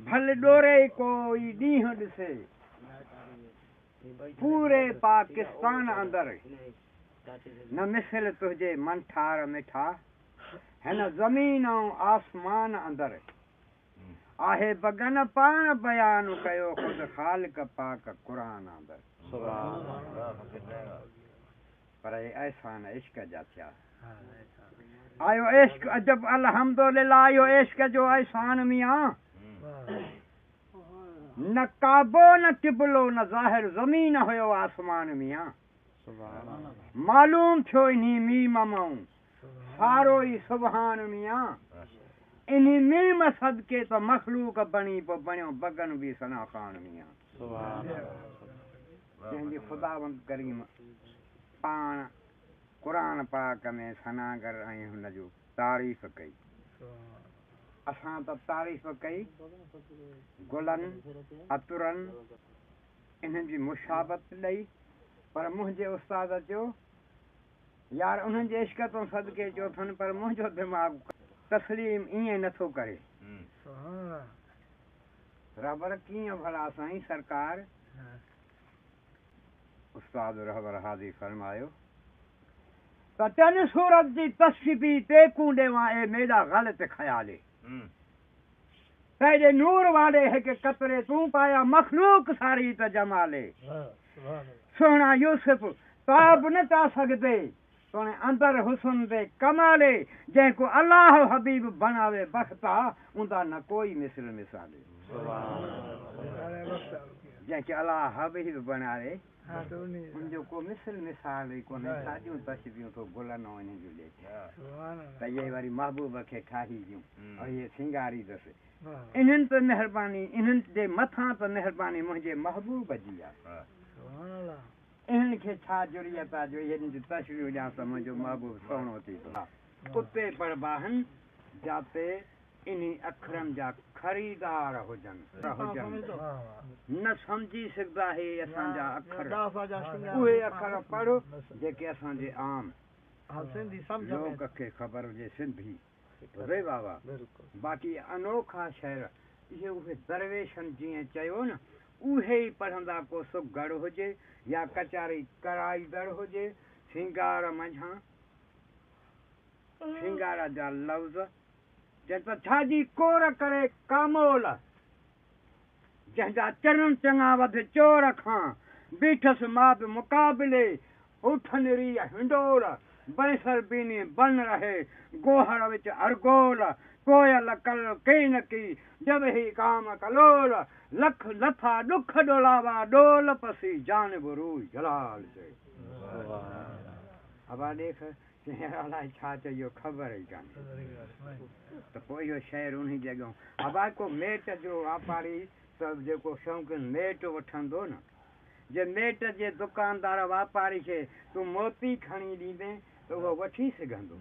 ڀل ڏوري ڪوئي ڏينهن ڏسي، پوري پاڪستان اندر نه مثل تنهنجي منٺار مٺا، هن زمين ۽ آسمان اندر آهي بگن پاڻ بيان ڪيو خود خالق پاڪ قرآن اندر. پر اهي احسان عشق جا ٿيا. آيو عشق عجب الحمدلله اهو عشق جو احسان ميان. نه ڪعبو نه قبلو نه ظاهر زمين هيو آسمان ميان. معلوم ٿيو انهي ميم مئون سارو ئي سبحان ميان. انهي ميم صدقي ته مخلوق بڻي پو بڻيو بگن به ثنا خوان ميان. جنهن جي خداوند ڪريم پاڻ قرآن پاڪ ۾ ثناگر ۽ هن جو تعريف ڪئي. اسان ته تعريف ڪئي گلن، عطرن، انهن جي مشابهت ڏئي، پر منهنجي استاد چيو، يار انهن جي عشق تون صدقي چيو اٿن، پر منهنجو دماغ تسليم ائين نٿو ڪري. رهبر ڪيئن ڀلا سائين سرڪار؟ استاد رهبر هادي فرمايو ته ٽن صورت جي تشبيهه تيڪون ڏيوان اي ميڏا غلط خيالي. تيڏي نور والي هڪ قطري تون پايا مخلوق ساري ته جمالي. سهڻا يوسف تاب نه چا سگهدي توڻي اندر حسن the ڪمالي. جنهن ڪو الله حبيب بڻاوي بختا اوندا نه ڪوئي مثل مثالي. جنهن کي الله حبيب بڻاوي ان جو ڪو مثل مثال ئي ڪونهي. ڇا جون تشبيهون ٿو گلن ۽ انهن جون ڏي ته اهي وري محبوب کي ٺاهي ڏيون ۽ اهي سينگاريندس. انهن تي مهرباني، انهن جي مٿان ته مهرباني منهنجي محبوب جي آهي. انهن کي ڇا جرئت آهي جو انهن جون تشبيهون ڏيان ته منهنجو محبوب سهڻو ٿي ٿو. اتي پڙهبا آهن جاتي انهي اکرن جا خريدار هجن. نه سمجهي سگهبا اهي اسان جا اکر. اهي اکر پڙهه جيڪي اسان جي عام لوڪ کي خبر هجي. سنڌي ري بابا باقي انوکا شعر اهي اهي درويشن جيئن چيو نه اهي ئي پڙهندا. ڪو سگهڙ هجي يا ڪچاري ڪرائيندڙ هجي، سينگار منجهان سينگار جا لفظ چئن ته ڇا جي ڪور ڪري ڪامول، جنهن جا چرن چڱا وڌ چور کان، بيٺس مان به مقابلي، اٺن ريء هنڊول، بيسر بيني بن رهي، گوهر وچ ارگول، ڪوئل ڪل ڪين ڪي، جب هي ڪام ڪلول، لک لٿا ڏک ڏولاوا، ڏول پسي جانب روء جلال چئي. ابا ڏيک چيائين الائي ڇا چئي اهو خبر ئي ڪانهي ته پوء اهو شعر انهي جي اڳيان ابا ڪو ميٽ جو واپاري ته جيڪو شوقين ميٽ وٺندو نه جي ميٽ جي دڪاندار واپاري کي تون موتي کڻي ڏيندين ته اهو وٺي سگهندو؟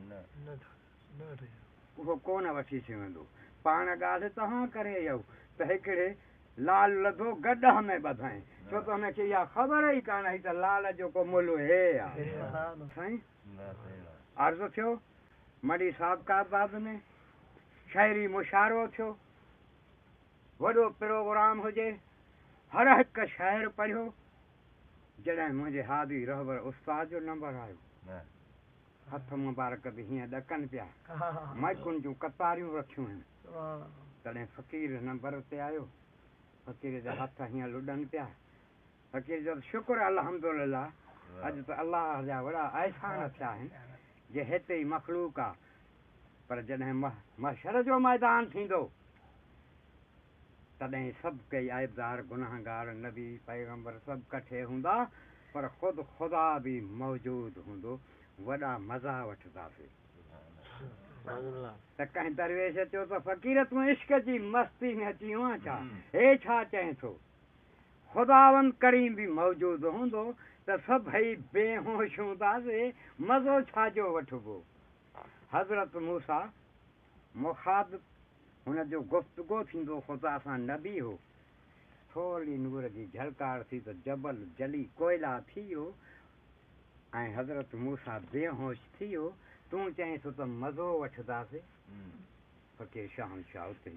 اهو ڪونه وٺي سگهندو. پاڻ ڳالهه توهان ڪري اهو ته هڪڙي لال لڌو گڏهه ۾ ٻڌائين، ڇو ته هن کي اها خبر ئي ڪانه هئي ته لال جو ڪو ملهه هي آ. سائين عرض ٿيو، مڙئي صاحب آباد ۾ شعري مشاعرو ٿيو، وڏو پروگرام هجي، هر هڪ شعر پڙهيو، جڏهن منهنجي هادي رهبر استاد جو نمبر آيو، هٿ مبارڪ به هيئن ڏڪن پيا، مائيڪن جون قطاريون رکيون هيون، تڏهن فقير نمبر تي آيو، فقير جا هٿ هيئن لڏن پيا، فقير چيو ته شڪر الحمدلله اڄ ته الله جا وڏا احسان ٿيا آهن جي هتي ئي مخلوق آ، پر جڏهن محشر جو ميدان ٿيندو تڏهن سڀ ڪئي عيبدار گنهگار نبي پيغمبر سڀ ڪٺي هوندا پر خود خدا به موجود هوندو، وڏا مزا وٺنداسين. ته ڪنهن درويش چيو ته فقير تون عشق جي مستي ۾ اچي ويو آهين ڇا؟ هي ڇا چئين ٿو؟ خداوند ڪريم به موجود هوندو ته سڀئي بيهوش هونداسين، مزو ڇا جو وٺبو؟ حضرت موسيٰ مخاطب هن جو گفتگو ٿيندو خدا سان نبي هو. ٿورڙي نور جي جهلڪار ٿي ته جبل جلي ڪوئلا ٿي ويو ۽ حضرت موسيٰ بيهوش ٿي ويو. تون چئين ٿو ته مزو وٺنداسين؟ فقير شاهنشاهه اتي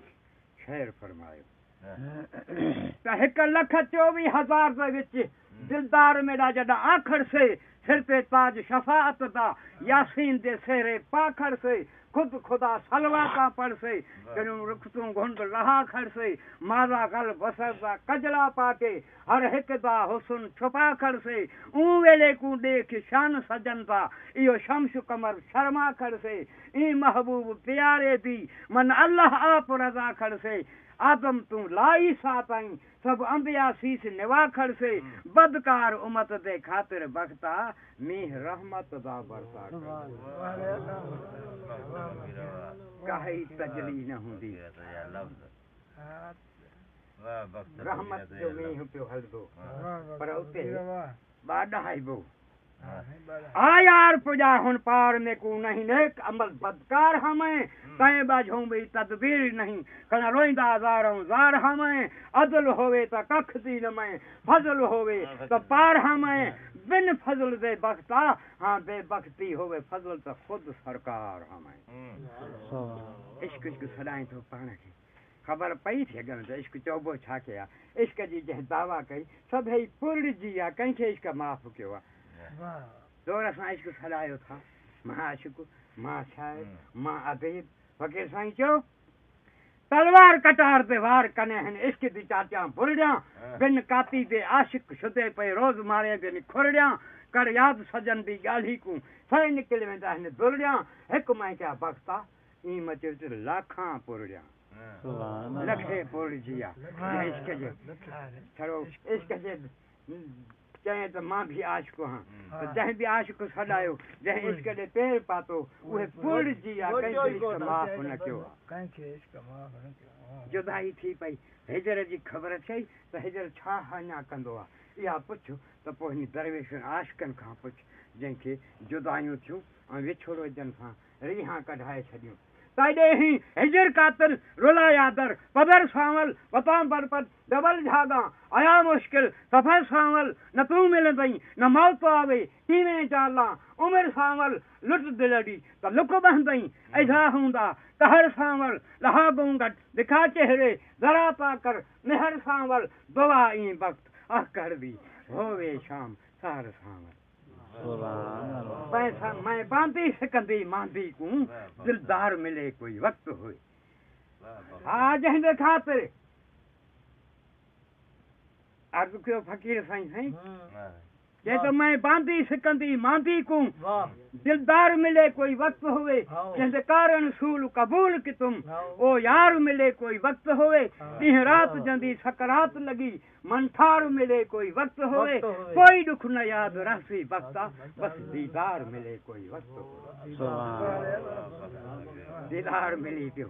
شعر فرمايو. त 1,24,000 दे विच दिलदार मेरा जॾा आखर से सिर ते ताज शफाअत दा यासीन दे सेहरे पाखड़ से खुद खुदा सलवाता पढ़ से जॾहिं रुख तूं घुंड लहा खड़ से माज़ा गल बसर दा कजला पाके हर हिक दा हुस्न छुपा खड़ से ऊं वेले को देख शान सजन दा इहो शम्स कमर शर्मा खड़ से ई महबूब प्यारे दी मन अल्लाह आप रज़ा खड़ से आदम तू लाई सा ताईं सब अंबिया शीश निवा खड़ से बदकार उम्मत दे खातिर बख्ता मीह रहमत दा बरसा काई तजली न हुंदी रहमत जो मीह पियो हलदो पर उते बाॾाइबो आ यार पुजा हुन पार में को नहीं नेक अमल बदकार हमें तैं बाझूं भी तदबीर नहीं कना रोइंदा ज़ारों ज़ार हमें अदल होवे त कख दी न मैं फजल होवे त पार हमें बिन फजल दे बख्ता हाँ बेबख्ती होवे फजल त खुद सरकार हमें। इश्क इश्क सॾाए थो पाण खे ख़बर पई थी अॻ त इश्क चओबो छा खे आहे इश्क जी जंहिं दावा कई सभई पुरजी आहे कंहिंखे इश्क माफ़ कयो आहे। ज़ोर सां इश्क सॾायो था मां आशिक मां शाइर मां अदीब फ़क़ीर साईं चयो तलवार कटार ते वार कने आहिनि इश्क दी चाचा भुरड़ियां बिन काती दे आशिक शुदे पए रोज़ मारे बिन खुरड़ियां कर याद सजन दी ॻाल्हि कूं सही निकिरी वेंदा आहिनि दुरड़ियां हिकु मां क्या बख्ता ई मचे लाखां पुरड़ियां लखे पुरजी आहे इश्क जे छड़ो इश्क जे चए त मां बि आशिक आहियां त जंहिं बि आशिक सॾायो जंहिं इश्क ॾे पेर पातो उहे पुरजी आहे कंहिंखे इश्क माफ़ न कयो आहे। जुदाई थी पई हिजर जी ख़बर थियई त हिजर छा अञा कंदो आहे इहा पुछ त पोइ हिन दरवेशनि आशिकनि खां पुछ जंहिंखे जुदायूं थियूं ऐं विछोड़ो जन सां रिहां कढाए छॾियूं। तॾहिं ही हिजर कातिल रुलाया दर पदर सांवल वतां बरपत डबल झागा आया मुश्किल सफ़र सांवल न तूं मिलंदई न मौत आवे कीवें चालां उमिरि सांवल लुट दिलड़ी त लुक बहंदई ऐसा हूंदा कहर सांवल लहा घूंघट दिखा चेहरे ज़रा पाकर मेहर सांवल दुआ ई वक़्त आह कर दी होवे शाम सार सांवल। पैसा मैं बांदी सिकंदी मांदी कूं दिलदार मिले कोई वक्त होए हा जंहिंजे खातिर अर्ज़ कयो फ़क़ीर साईं साईं चए त मैं बांदी सिकंदी मांदी कूं दिलदार मिले कोई वक्त होवे जंहिंजे कारण सूल कबूल की तुम ओ यार मिले कोई वक्त होवे ॾींहुं राति जंदी सकरात लॻी मनठार मिले कोई वक्त होवे कोई दुख न याद रहसी बख्ता बस दीदार मिले कोई वक्त होवे। दीदार मिली पियो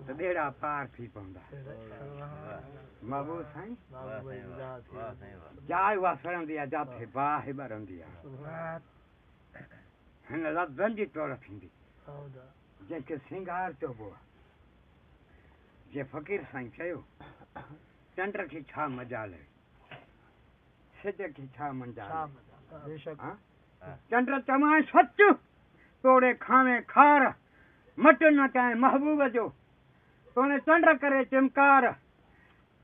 त ॿेड़ा पार थी पवंदा। महबूब साईं जाइ उहा सड़ंदी आहे जाथे बाहि ॿरंदी आहे हिन लफ़्ज़नि जी तौर थींदी जंहिंखे सिंगार चइबो आहे। जे फ़क़ीर साईं चयो चंड खे छा मजाल आहे सिज खे छा मजाल आहे चंड चवां सच तोड़े खावे खार मट न कंहिं महबूब जो तोड़े चंड करे चमकार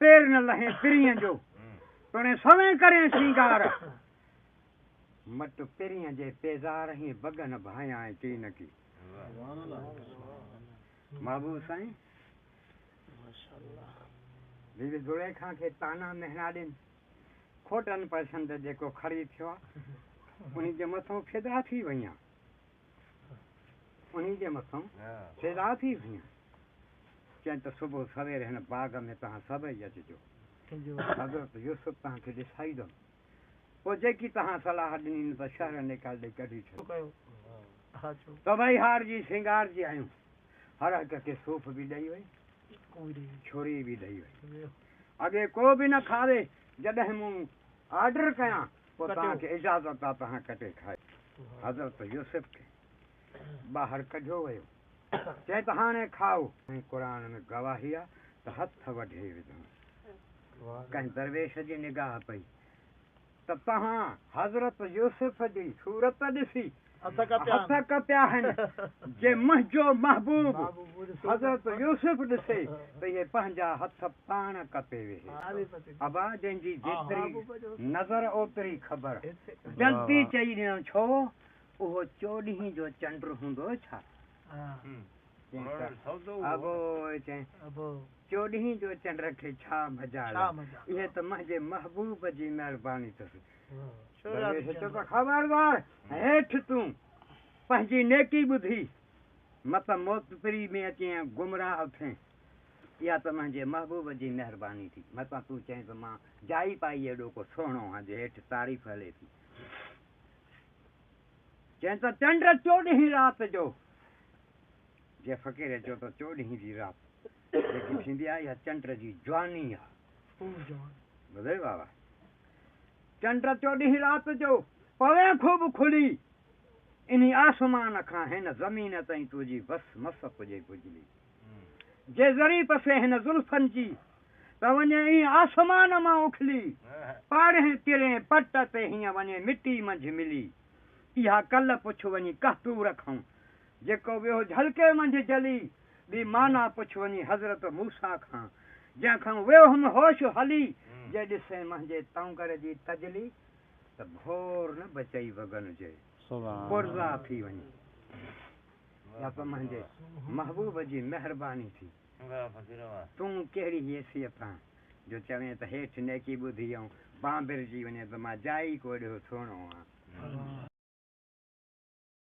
पेर न लहे पिरीअ जो तोड़े सवे करे सिंगार मट पिरीअ जे पेज़ार ही बगन भायां चीन की। महबूब साईं बीबी ज़ुलेखा खे ताना महिना ॾिनि खोटनि पैसनि ते जेको ख़रीद थियो आहे उन जे मथां फिदा थी वई आहे उन जे मथां फिदा थी वई आहे। चई त सुबुह सवेरे हिन बाग़ में तव्हां सभई अचिजो हज़रत यूसुफ तव्हांखे ॾिसाईंदुमि पोइ जेकी तव्हां सलाह ॾिनी त शहर निकाल ॾेई कढी छॾियो। त भई हार जी सिंगार जी आहियूं हर हिक खे सूफ़ बि ॾेई वई छुरी बि ॾेई वई अॻे को बि न खावे जॾहिं मूं आर्डर कयां पोइ तव्हांखे इजाज़त आहे तव्हां कटे खाए। हज़रत यूसुफ खे ॿाहिरि कढियो वियो चए त हाणे खाओ। क़ुर में गवाही आहे त हथ वढे विधो कंहिं दरवेश जी निगाह पई त तव्हां हज़रत यूसुफ जी सूरत ॾिसी هٿ ڪپيا آهن، جي منهنجو محبوب حضرت يوسف ڏسي ته اهي پنهنجا هٿ پاڻ ڪپي ويهي. ابا جنهن جي جيتري نظر اوتري خبر. جلدي چئي ڏنو ڇو اهو چوڏهين جو چنڊ هوندو ڇا؟ چيائين ته ابو چيائين چوڏهين جو چنڊ کي ڇا مجال اهي ته منهنجي محبوب جي مهرباني اٿس. درويش چيو ته خبردار هيٺ تون پنهنجي نيڪي ٻڌي مت موتپري ۾ اچين ۽ گمراهه ٿين. اها ته منهنجي محبوب جي مهرباني ٿي. متان تون چئين ته مان جائي پائي ايڏو ڪو سهڻو آهيان جو هيٺ تعريف هلي ٿي. چئين ته چنڊ چوڏهين رات جو. جي فقير چيو ته چوڏهين جي رات جيڪي ٿيندي آهي اها چنڊ جي جواني آهي. ٻڌئي بابا. چنڊ چوڏهين رات جو پوين خوب کلي، انهي آسمان کان هن زمين تائين تنهنجي بس مس پڄي بجلي. جي ذري پسي هن زلفن جي ته وڃي ائين آسمان مان اکلي، پاڙهين ترين پٽ تي هيئن وڃي مٽي منجهه ملي. اها ڪل پڇ وڃي ڪهتور کان، جيڪو ويو جهلڪي منجهه جلي، ٻي معنيٰ پڇ وڃي حضرت موسيٰ کان، جنهن کان ويو هم هوش هلي، جي ڏسين منهنجي تونگر جي تجلي، ته ڀور نه بچئي وڳن جي، پرزا ٿي وڃي. اها ته منهنجي محبوب جي مهرباني ٿي. تون ڪهڙي حيثيت آن، جو چوين ته هيٺ نيڪي ٻڌي ۽ بانبرجي وڃين ته مان جائي ڪو ايڏو سهڻو آن.